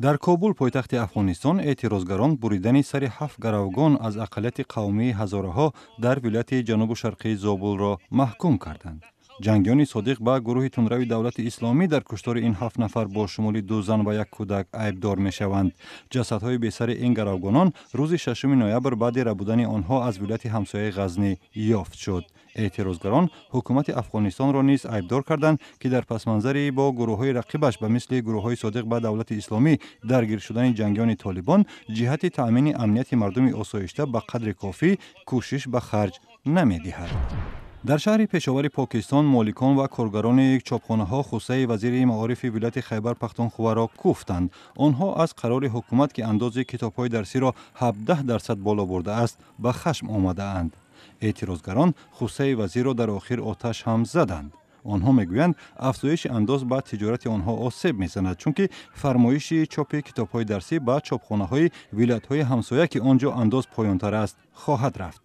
Дар Кобул, пойтахти Афғонистон, эътирозгарон буридани сари ҳафт гаравгон аз ақаллияти қавмии ҳазораҳо дар вилояти ҷанубу шарқии Зобулро маҳкум карданд. Ҷангиёни содиқ ба гурӯҳи тундрави Давлати Исломӣ дар куштори ин ҳафт нафар бо шумули ду зан ва як кӯдак айбдор мешаванд. Ҷасадҳои бесари ин гаравгонон рӯзи 6 ноябр баъди рабудани онҳо аз вилояти ҳамсояи Ғазнӣ ёфт шуд. Эътирозгарон ҳукумати Афғонистонро низ айбдор карданд, ки дар пасманзари бо гурӯҳҳои рақибаш, ба мисли гурӯҳҳои содиқ ба Давлати Исломӣ, даргир шудани ҷангиёни Толибон, ҷиҳати таъмини амнияти мардуми осоишта ба қадри кофӣ кӯшиш ба харҷ намедиҳад. Дар шаҳри Пешовари Покистон моликон ва коргарони чопхонаҳо хусаи вазири маорифи вилояти Хайбар Пахтунхуваро куфтанд. Онҳо аз қарори ҳукумат, ки андози китобҳои дарсиро 17% боло бурдааст, ба хашм омадаанд. Эътирозгарон хусаи вазирро дар охир оташ ҳам заданд. Онҳо мегӯянд, афзоиши андоз ба тиҷорати онҳо осеб мезанад, чунки фармоиши чопи китобҳои дарсӣ ба чопхонаҳои вилоятҳои ҳамсоя, ки он ҷо андоз поёнтар аст, хоҳад рафт.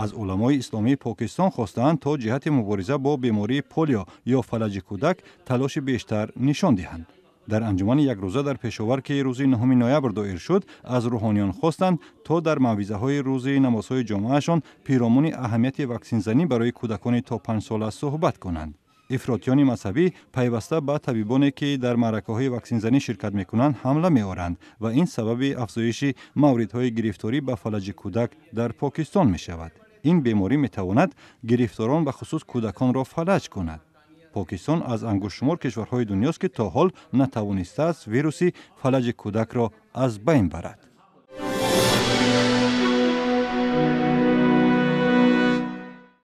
Аз уламои исломии Покистон хостаанд, то ҷиҳати мубориза бо бемории полио ё фалаҷи кӯдак талоши бештар нишон диҳанд. Дар анҷумани якрӯза дар Пешовар, ки рӯзи 9 ноябр доир шуд, аз рӯҳониён хостанд, то дар мавъизаҳои рӯзи намозҳои ҷомеаашон пиромуни аҳамияти ваксинзанӣ барои кӯдакони то 5сола суҳбат кунанд. Ифротиёни мазҳабӣ пайваста ба табибоне, ки дар маъракаҳои ваксинзанӣ ширкат мекунанд, ҳамла меоранд ва ин сабаби афзоиши мавридҳои гирифторӣ ба фалаҷи кӯдак дар Покистон мешавад. Ин беморӣ метавонад гирифторон, ба хусус кӯдаконро, фалаҷ кунад. Покистон аз ангуштшумор кишварҳои дунёст, ки то ҳол натавонистааст вируси фалаҷи кӯдакро аз байн барад.